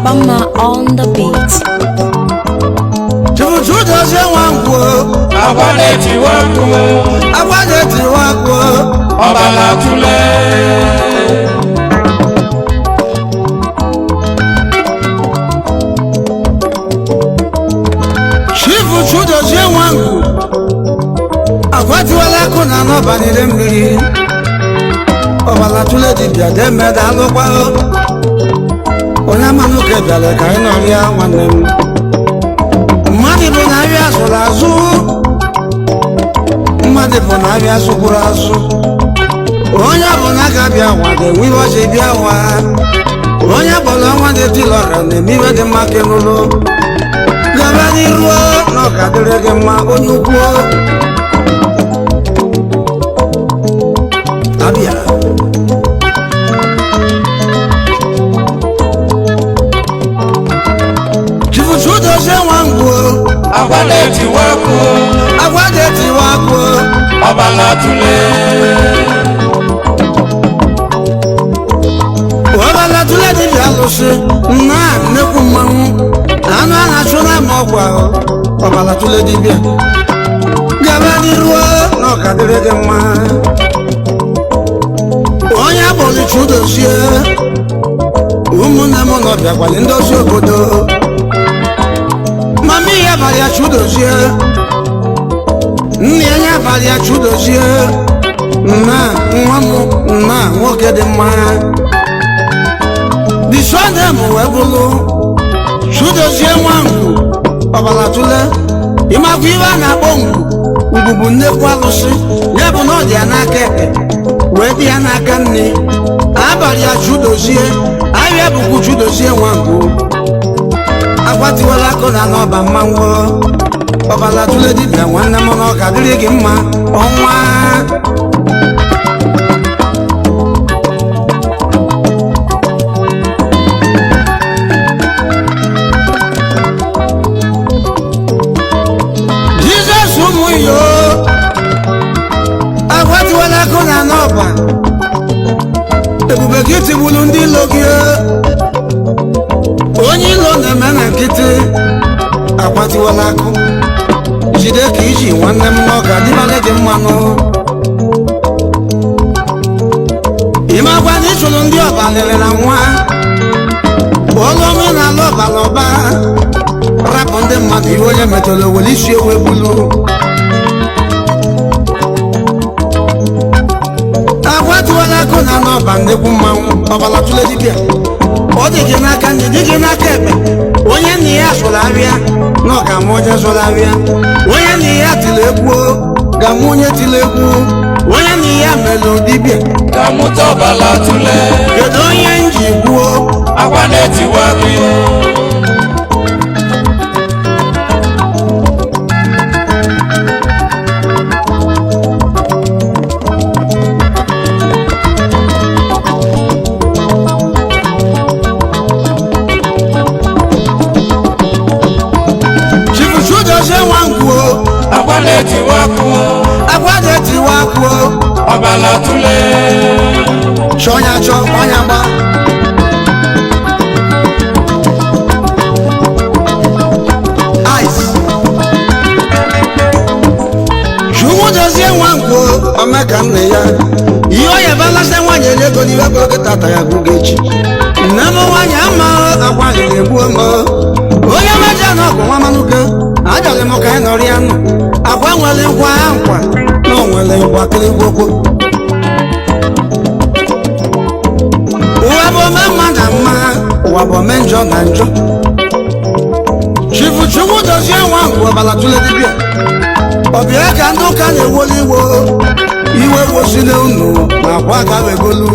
Papa Mma on the beat. Chukwudozie Nwankwo, Agwa na-etiwa akụ, agwa na-etiwa akụ, ọbala tụle. Chifu Chudozie Nwankwo, agwa tiwala akụ na anọba n'ile mmiri. Ọbala tụle dibịa demeda alụkwa. Onye amanụ ka bịara ka anyị nọrịa nwanne m. Mmadụ bụ na ahịa zụrụ azụ, mmadụ bụ na ahịa zụkwuru azụ. Onye bụ na ga-abịa nwa ga-enwe iwe ọchị bịa nwa. Onye bụla nwa na-etili ọra na-eme iwe dị mma ka ịnụlụ. Gaba n'iru na ọ ga-adịrị gị mma onye ukwu. Abịa. Chifu Chudozie Nwankwo, Agwa na-etiwa akụ, agwa na-etiwa akụ. Ọbala tụle. Ọbala tụle dibịa alụsị nna nnekwu mmanwụ anụ a na-achụ n'ama ọkwa. Ọbala tụle dibịa gaba n'iru na ọ ga-adịrị gị mma. Onye agbọghị Chudozie, ụmụnne m nọ bịakwali ndozi obodo. Mama ihe abalị ya Chudozie, nne ya abalị ya Chudozie, nna nwa m nna nwoke dị mma. The surname wee bụrụ Chudozie Nwankwo ọbala tụle. Ịmakwa ibe a na-akpọ ngwu, ngwu bụ nnekwu alụsị, ya bụ na ọ dị ya n'aka ekpe wee dị ya n'aka nne. Abalị ya Chudozie, ahịa bụkwu Chudozie Nwankwo. Agwatiwala akụ na n'ọba mmanwụ. Ọbala tụle dibịa nwanne m na ọ ga-adịrị gị mma ọnwa. Jizọs ụmụ yo, agwatiwala akụ na n'ọba. Ebube gị tigburu ndị ilo gị. Onye ilo na-eme na nkịtị. Akwatiwala akụ, jide ka iji nwanne m na ọ ga-adịbale gị mmanụ. Ịmakwa na ịchụrụ ndị ọba lere na nwa olu omenala ọbara ọba, rapụ ndị mmadụ iwe onye metụrụ were isi ewu egbulu. Agwatiwala akụ na n'ọba nnekwu mmanwụ. Ọbala tụle dibịa, ọ dị gị n'aka ndị dị gị n'aka ekpe. Onye nna ya zụrụ ahịa na ọ ga-ama onye zụrụ ahịa. Onye nna ya tiri egwu ga-ama onye tiri egwu. Onye nna ya mere dibịa Ga-amụta ọbala tụle. Kedu onye nji gwuo? Agwa na-etiwa akụ. Chifu Chudozie Nwankwo, Agwa na-etiwa akụ, agwa na-etiwa akụ, ọbala tụle. Chọọ ya chọọ ọnya gba. Ice. Chukwudozie Nwankwo omeka nne ya ihe ọ ya balasa nwaanyị enye ego n'iwe bụrụ kịta tara gwugo echi. Nne m nwaanyị ama akwa lere egbuo m. Onye meja na ọgụ nwa manuke ajọlị m ka anyị nọrọ ya nụ. Akwa nwere nkwa nkwa na o nwere nkwa kịrịgwokwo. Ụwa bụ ome mma na mma, ụwa bụ ome njọ na njọ. Chifu Chukwudozie Nwankwo ọbala tụle dibịa, ọ bịa ka ndị ụka na-ewolu iwo iwe wosile unu ma akwa gawegolu.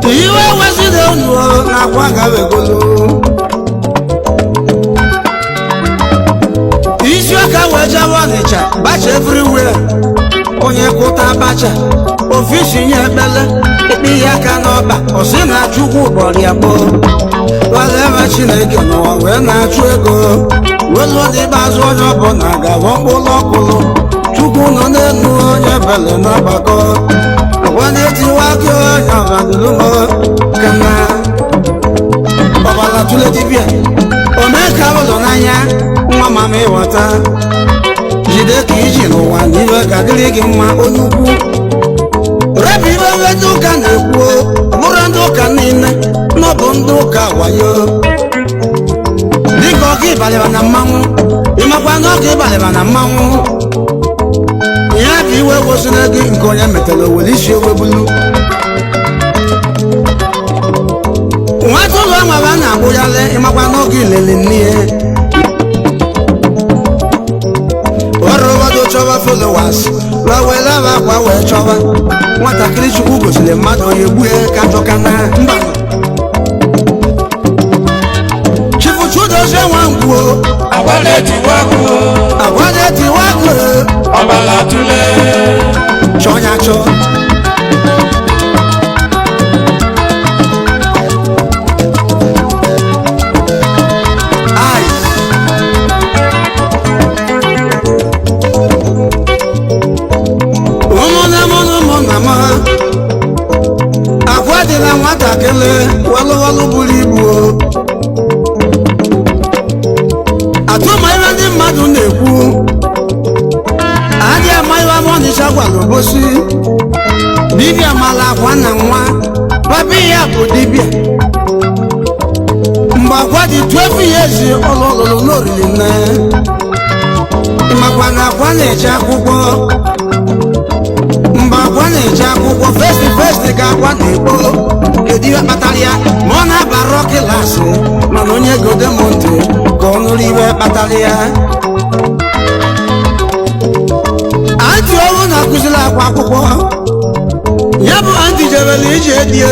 Iwe wesile unu na akwa gawegolu. Isi ọka wee jewe Ọnịcha, bacha everywhere. Onye kwụta abacha ofisi nye ekpele ikpe ya aka n'ọba, ọ sị na Chukwu bọrọ ya gboo. Whatever Chineke n'ụwa wee na-achụ ego welu n'ikpeazụ onye ọbụla ga-abụ mkpụrụ ọkụlụ. Chukwu nọ n'elu onye bele n'agbakọ agwa. Agwa na-etiwa akị onye ọbadulumo kana ọbala tụle dibịa omee ka ụzọ n'anya nwa mama ịghọta jide ka iji n'ụwa n'iwe ka dịrị gị mma onye ukwu repụ ibe ebe ndị ụka na-ekwu ọ bụrụ ndị ụka niile na ọ bụ ndị ụka wayo dịka ọka ịbalịba na mmanwụ ịmakwa na ọka ịbalịba na mmanwụ ya bụ iwe kwụsịrị gị nke onye metara owere isi owe bulu nwata ụlọ nwaba na-agbụgharị ịmakwa n'oge ilele nne ya ọrụ ụfọdụ chọba followers wewelaba akwa wee chọba nwatakịrị chukwu gosiri mmadụ onye gbue ka jọka na mba. Chifu Chudozie Nwankwo Agwa na-etiwa akụ agwa na-etiwa akụ ọbala tụle chọọ ya chọọ. Ice. Ụmụnne m na ụmụnna m akwa dị na nwatakịrị walụwalụ buru ibu o. Atụma ihe ndị mmadụ na-ekwu adịghị ama ihe ọma Ọnịsha gwara obosi dibịa mara akwa na nwa papa ya bụ dibịa mgbe akwa dị 12 years ọlụ ọlụlụ n'oriri nne makwa na akwa na-eje akwụkwọ mgbe akwa na-eje akwụkwọ festi festi ka akwa na-ekpo kedu ihe kpatara ya ma ọ na-abara klaasị mana onye godemonte ka ọ nụrụ ihe kpatara ya antị ọrụ na-akụziri akwa akwụkwọ ya bụ antị jebere ije die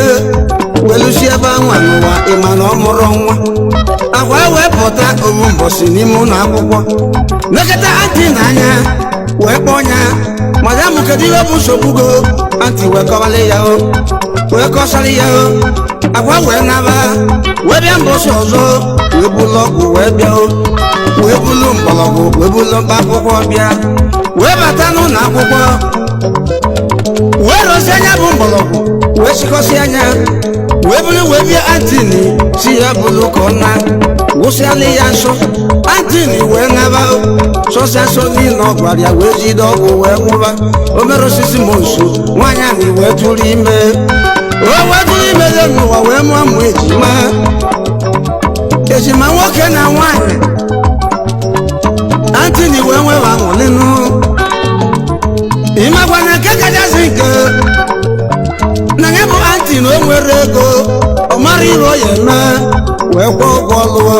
welusi ebe anwa n'ụwa ịma na ọ mụrụ nwa akwa wee pụta owu mbọsị n'ime ụlọ akwụkwọ nekọta antị n'anya wee kpọọ ya madam kedu ihe bụ nsogbu go antị wee kọwara ya o wee kọsara ya o akwa wee naba wee bịa mbọsị ọzọ wee bulu ọgwụ wee bịa o wee bulu mgbọrọgwụ wee bulu mkpa akwụkwọ bịa wee bata n'ụlọ akwụkwọ wee rozie anya bụ mgbọrọgwụ wee chịkọsị anya wee buru wee bịa antini si ya bụrụ ka ọ na gwụsịala ya nsọ antini wee naba sọsịa nsọ niile ọ gwara ya wee jide ọgwụ wee nwụba o mere osisi monsu nwaanyị ahụ wee tụrụ ime o wee tụrụ ime ya n'ụwa wee mụọ ụmụ ejima ejima nwoke na nwaanyị antini wee nwewe aṅụlịnụ ịmakwa na nke kachasị nke na ya bụ anti na o nwere ego ọ mara ihe ọ ya eme wee kwụọ ụgwọ lụọ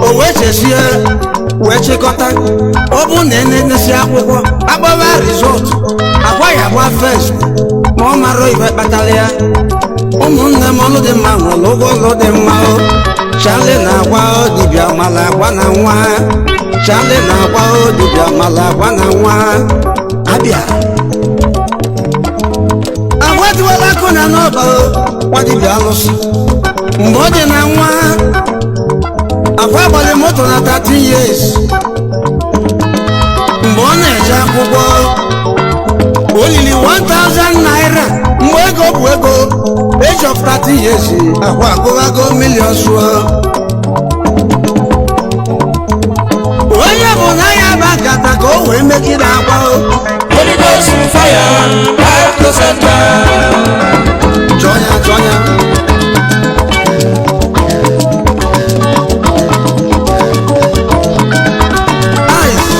o wee chesie wee chịkọta ọ bụ na enenesi akwụkwọ akpọba rizọt akwa ya agba fest ma ọ mara ihe kpatara ya ụmụnne m ọlụ dị mma nwere ụgwọ ọlụ dị mma o chali na agwa o dibịa mara agwa na nwa chali na agwa o dibịa mara agwa na nwa abịa agwa tiwala akụ na n'ọba o nwa dibịa alụsị mgbe ọ dị na nwa akwa gbalị moto na 13 years mgbe ọ na-eje akwụkwọ o lili 1000 naira mgbe ego bụ ego age of 30 years akwa agụwago million sụọ onye bụ na ya bụ nkata ka o wee megide akwa o Holy Ghost fire, back to center. chọọ ya chọọ ya Ice.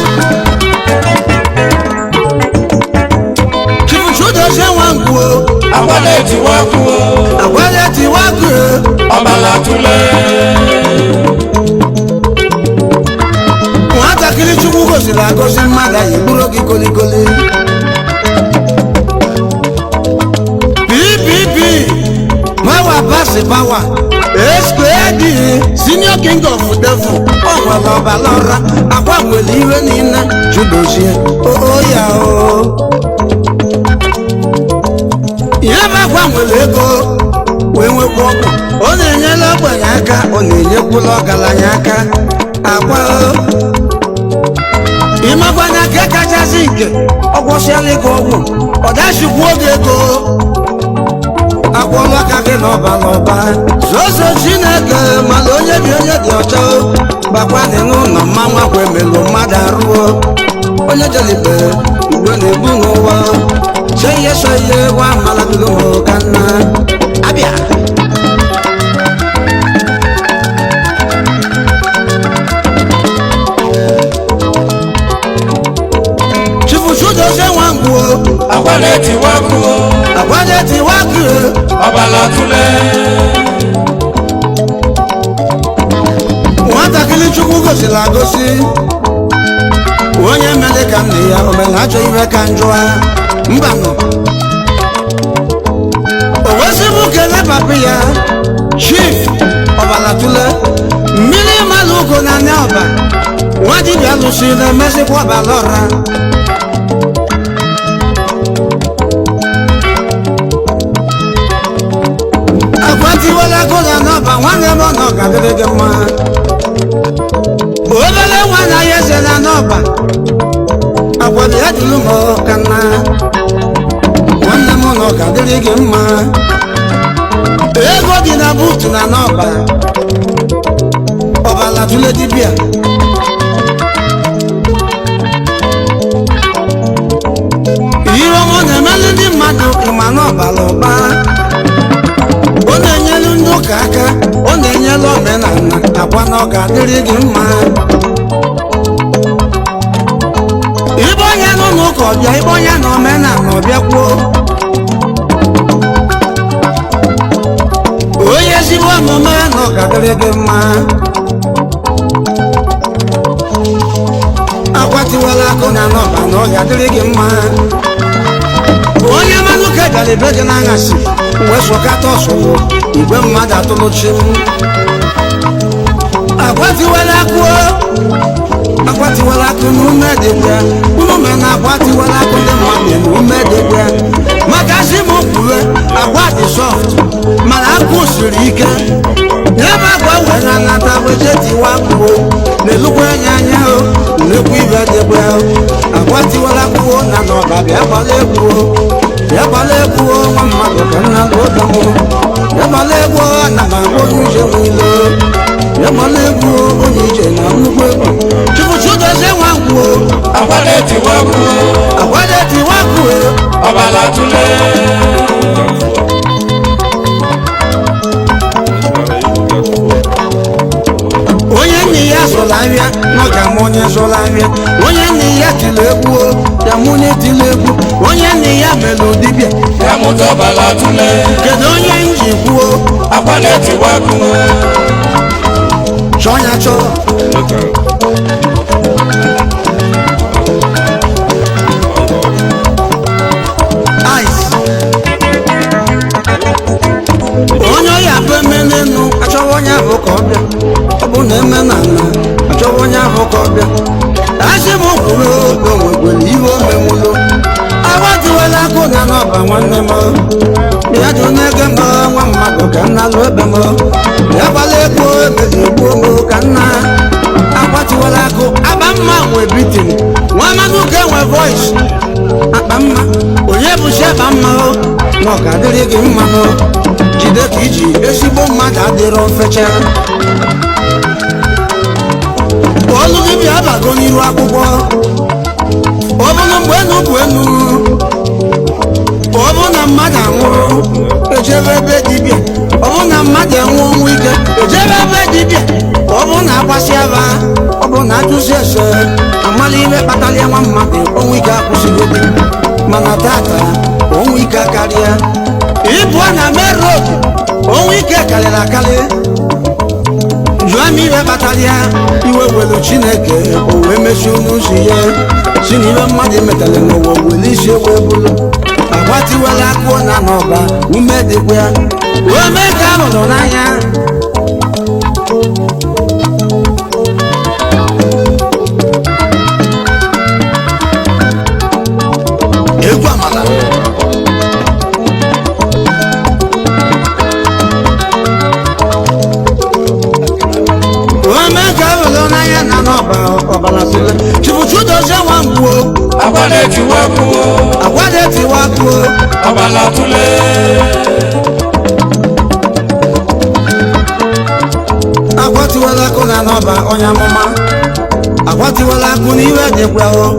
Chifu Chudozie Nwankwo Agwa na-etiwa akụ, agwala tiwa akụ ọbala tụle. nwatakịrị Chukwu gosiri agosi mmadụ anyị bụrụ gị kolikoli PPP power pass power SKD senior king of devil ọ nwere ọbara ọra akwa nwere iwe niile Chudozie oo ya o ya bụ akwa nwere ego wee nwekwa ọgwụ ọ na-enyere ogbenye aka ọ na-enyekwula ọgaranya aka akwa o ịmakwa na nke kachasị Chineke ọgwọsịala gị ọgwụ ọ dachikwu oge ego akwụọla aka gị n'ọba n'ọba soso Chineke mana onye bi onye dị ọcha bakwanị n'ụlọ mmanwụ akwa emelụ mmadụ arụo onye jelibe igwe na-ebu n'ụwa cheye soye gwa amala duru ka nna abịa. Chifuchudozie nwa ngwuo Akwa na-etiwa akụ akwa na-etiwa akụ ọbala tụle. Nwatakịrị Chukwu gosiri agosi onye mere ka nne ya o mere ajọ iwe ka njọ mbanụ o wezibụ kele papa ya Chief Ọbalatule mmiri mmanụ ugo na nne ọba nwa dibịa lụsị na-emezikwa ọbala ọra akwatiwela gụna n'ọba nwanne m ọ ga-adịrị gị mma obere nwa na ya eze na n'ọba akwado ya dịrị m ka nna nwanne m na ọ ga-adịrị gị mma ego dị na buutu na n'ọba ọbala tụle dibịa ihe ọma ọ na-emeli ndị mmadụ ịma n'ọbala ụba ọ na-enyelu ndị ụka aka ọ na-enyelu omenala akwa na ọ ga-adịrị gị mma ịbụ onye nọ n'ụka ọbịa ịbụ onye na omenala ọbịa kwuo onye ezigbo omume na ọ ga-adịrị gị mma akwatiwala akụ na n'ọba na ọ ga-adịrị gị mma onye mmanụ ụka bịara ebe gị n'aṅasị wee sụkata ọsụwụ igwe mmadụ atụlụchi m akwatiwala akụ akwatiwala akụ n'ume dịbịa ume na akwatiwala akụ ndị mmadụ n'ume dịbịa maka sị m kwuwe agwa dị sọft mana akụ siri ike n'ebe akwa wee na nata weje tiwa akụ na-elukwa anya anya o nnekwu ibe dịbịa akwatiwala akụ na n'ọba bịa gbala egwu bịa gbala egwu nwa mmadụ ka nna lụọ m bịa gbala egwu na ma onye ije nwile bịa gbala egwu onye ije na nnukwu egwu Chifuchudozie nwa ngwuo Akwa na-etiwa akụ akwa na-etiwa akụ ọbala tụle. onye nne ya zụrụ ahịa na ọ ga-ama onye zụrụ ahịa onye nne ya tiri egwu ya mụ onye tiri egwu onye nne ya mere dibịa Ya mụta ọbala tụle. kedu onye m ji kwuo Akwa na-etiwa akụ chọọ ya chọọ ice onye ọya bụ eme n'enu achọwa onye ahụ ka ọ bịa ọ bụ na eme na ala achọwa onye ahụ ka ọ bịa asị m kwuru na onwekwere ihe o menwulo agbatiwela akụ na n'ọba nwanne m bịa jụ n'ege m nwa mmadụ ka nna lụ ebe m bịa gbala egwu ebezi egbuo m ka nna agbatiwela akụ aba mma nwe bitin nwa mmadụ ka enwe voice akpa mma onye bụchi akpa mma o na ọ ga-adịrị gị mma o jide ka iji ezigbo mmadụ adịrọ mfecha olu gị bịa abago n'iru akwụkwọ ọ bụrụ mgbe enu bụ enu ọ bụrụ na mmadụ anwụrụ ejebe ebe dibịa ọ bụrụ na mmadụ enwe ọnwụ ike ejebe ebe dibịa ọ bụrụ na agbasị aba ọ bụrụ na ajụzi ese amala ihe kpatara ya nwa mmadụ ọnwụ ike akwụsịgobi mana tata ọnwụ ike karịa ịbụọ na main road ọnwụ ike karịrị akarị jụọ m ihe kpatara ya iwe welu Chineke o wee mechie ọnụ ụzọ ya si na ihe mmadụ metara n'ụwa were isi wee bụrụ agbatiwela akụọ na n'ọba ume dịkwa ya wee mee ka a hụrụ n'anya egwu amala wee mee ka a hụrụ n'anya na n'ọba ọbara sịrị Chifuchudozie nwa mgbuo Akwa Akwa na-etiwa akụ o. Akwa na-etiwa akụ o. Ọbala tụle. Akwa tiwala akụ na n'ọba onye amụma. Akwa tiwala akụ n'iwe dịkwa o.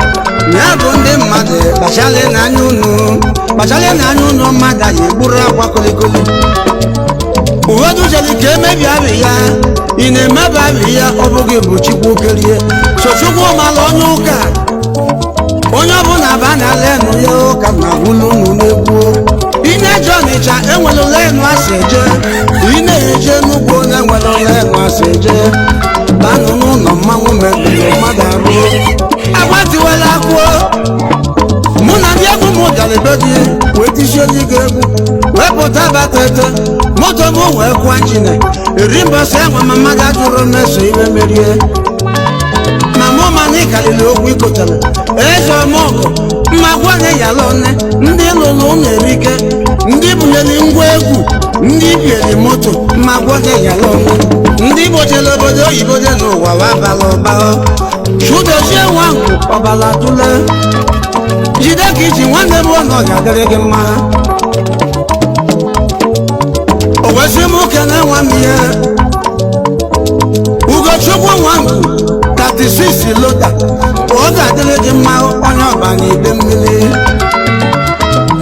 Ya bụ ndị mmadụ kpachalị n'anya unu. Kpachalị n'anya unu mmadụ anyị egburu akwa kolikoli. Ụfọdụ chere ka emebi abị ya. Ị na-emebi abị ya ọ bụghị bụ Chukwu kerie. So Chukwu mara onye ụka. Onye ọbụla ba na lenu ya ụka na gwulu unu n'egwu. Ị na-eje Ọnịcha enwere lenu asị eje. Ị na-eje n'ugbo na-enwere lenu asị eje. Banụ n'ụlọ mmanwụ mebiri mmadụ arụ. Agbatiwela akwụọ. Mụ na ndị egwu m gara ebe gị wee tisie gị egwu wee pụta batete moto m wee kwụọ njine eri mbọsị enwe ma mmadụ ajụrụ mmeso iwe merie ma mụ ma na ịkarịrị okwu ikotara eze ọmọgọ mma gwa na yala one ndị lụrụ ụlọ erike ndị bunyere ngwa egwu ndị biere moto mma gwa na yala one ndị gbochiri obodo oyibo dị n'ụwa wabala ụba chudozie nwa nkwụ ọbala tụle jide ka iji nwanne m ụlọ ga-adịrị gị mma o wesị m kene nwa m ihe Ugochukwu nwa m 36 lota ọ ga-adịrị gị mma onye ọba na ide mmiri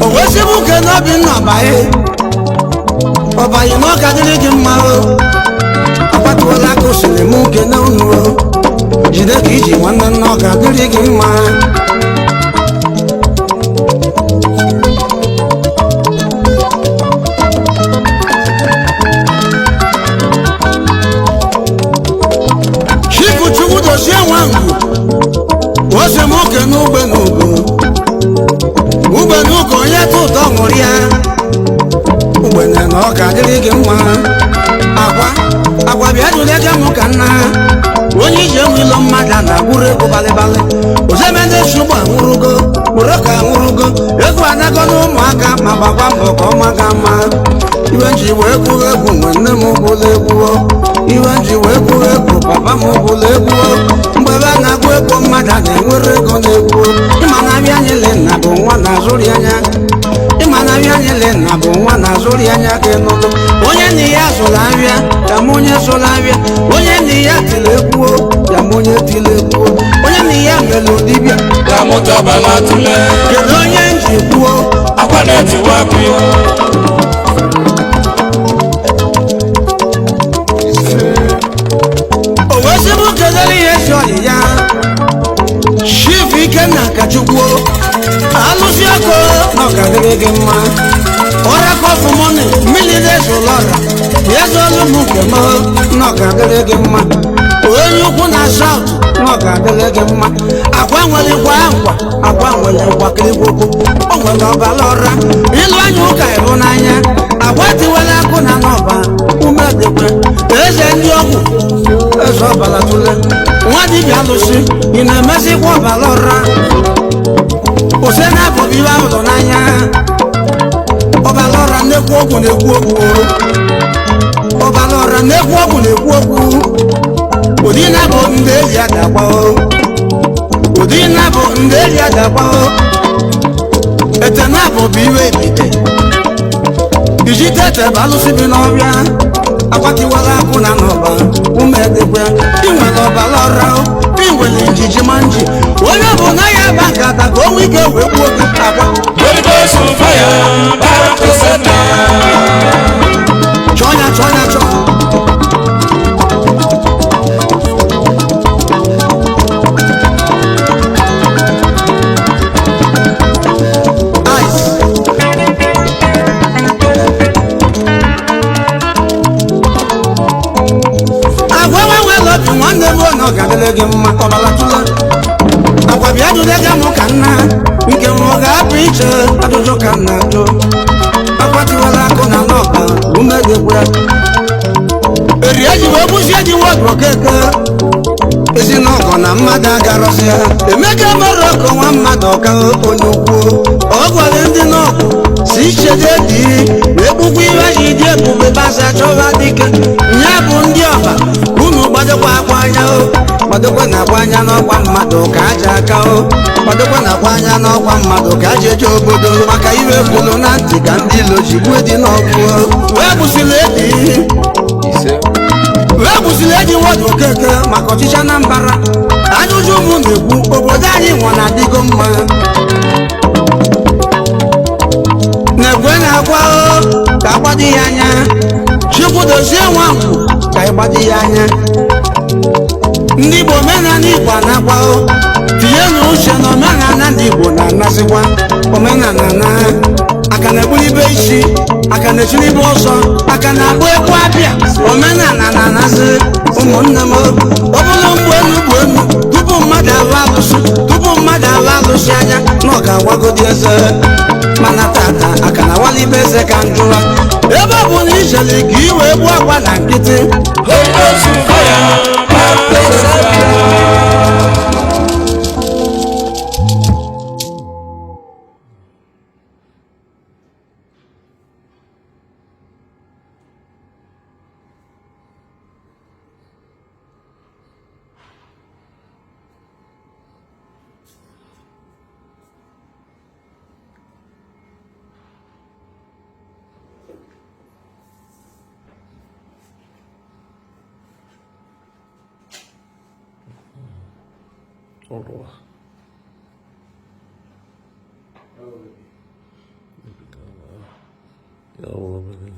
o wesị m kene Obinna ọbaghị ọbaghị na ọ ga-adịrị gị mma o akwatuola aka osiri m kene unu o jide ka iji nwanne nna ọ ga-adịrị gị mma. Chifu Chukwu dozie nwa ngwu ose m oke n'ugbe n'ugo ugbe n'ugo onye tụ ụtọ ṅụrụ ya ugbene na ọ ga-adịrị gị mma. Akwa akwa bịa jụlege m ka nna onye iji enwe ilo mmadụ a na-agwụrụ ego balịbalị ozemende sugbo anwụrụgo kpụrụ ka anwụrụgo egwu anago na ụmụaka ma gbakwa mbọ ka ọma ga mma. Iwe nji wee gwuo egwu nwe nne m gwụla egwu iwe nji wee gwuo egwu papa m gwụla egwu mgbe ebe a na-agụ egwu mmadụ a na-enwere ego na-egwu ịma na abịa anyị le nna bụ nwa na-azụri anya ịma na abịa anyị le nna bụ nwa na-azụri anya ka ịnụlụ onye nna ya zụrụ abịa ka m onye zụrụ abịa onye nna ya tiri egwu ya m onye tiri egwu onye nna ya mere dibịa Ka mụta ọbala tụle. kedu onye nji kwuo. Akwa na-etiwa akụ. O wesịbụ kedere ihe ezi ọyị ya Chief Ikenna Kachukwu alụsị ọkụ na ọ ga-adịrị gị mma ọra kọfụ mọni mmiri na-ezu ụlọra ya zụọlụ m nke m na ọ ga-adịrị gị mma onye ukwu na saụt na ọ ga-adịrị gị mma akwa nwere kwa nkwa akwa nwere nkwakịrịkwokwu o nwere ọbara ọra ịlụ anya ụka ịhụ n'anya akwa tiwela akụ na n'ọba ume dịkwe eze ndị ọgwụ eze ọbara tụle nwa dibịa alụsị ị na-emezikwa ọbara ọra ose na-abụghị iwe ahụrụ n'anya ọbara ọra na-ekwu okwu na-ekwu okwu ọbara ọra na-ekwu okwu na-ekwu okwu ụdị na-abụ ndị eli adagba ụdị na-abụ ndị eli adagba ete na-abụ bụ iwe ebite iji tete bụ alụsị bi n'ọbịa akwatiwala akwụ na n'ọba ume dịkwa inwere ọbara ọra inwere njiji ma nji onye bụ na ya ba nkata ka o nwee ike wee gbuo gị akwa. Holy Ghost fire, back to sender. Chọọ ya chọọ ya chọọ. Ice. Agwa nwe obi nwanne m na ọ ga-adịrị gị mma ọbara tụla agwa bịa jụrụ gị mụ ka nna nke m ọ ga-apụ iche ajụjụ ka nna ajụ akwatiwala akụ na n'ọba ume dịkwa eri eji wee gbuzie ji wọdụ okeke ezinọgọ na mmadụ agarọzi ya Emeka mere ọkụ nwa mmadụ ọka onye ukwu ọ gwara ndị n'ọgụ si ichede dị na egbukwa ihe ji dị ebube gbasa chọba dike ya bụ ndị ọba unu gbadokwa akwa anya o. Kwadokwa na-agba anya n'ọkwa mmadụ ka aja aka o. Kwadokwa na-agba anya n'ọkwa mmadụ ka aja eje obodo, maka iwe kwuru na ntị ka ndị ilo ji gbuo dị n'ọkụ wee gbusila edi, wee gbusila eji wọdụ Okeke maka ọchịchị Anambra. Ajụjụ ụmụ na-ekwu, obodo anyị nwa na-adịgo mma na-ekwe na-agwa o, ka agbado ya anya. Chukwu dozie Nwankwụ ka ịgbado ya anya. Ndị Igbo, omenala Igbo anakwa o. Tinye na uche na omenala ndị Igbo na-anasịkwa omenala na aka na-egbuli ibe isi, aka na-echiri ibe ọsọ, aka na-agba egwu abịa. Omenala na-anasị ụmụnne m. Ọ bụrụ mgbe elu bụ elu, tupu mmadụ alụ alụsị, tupu mmadụ alụ alụsị anya na ọ ga-agwagodi eze, mana tata aka na awali ibe eze ka njụwa. Ebe ọ bụ na ijele ka i wee gbuo agwa na nkịtị. Holy Ghost fire, back to sender. Hold on. Ya olabilir.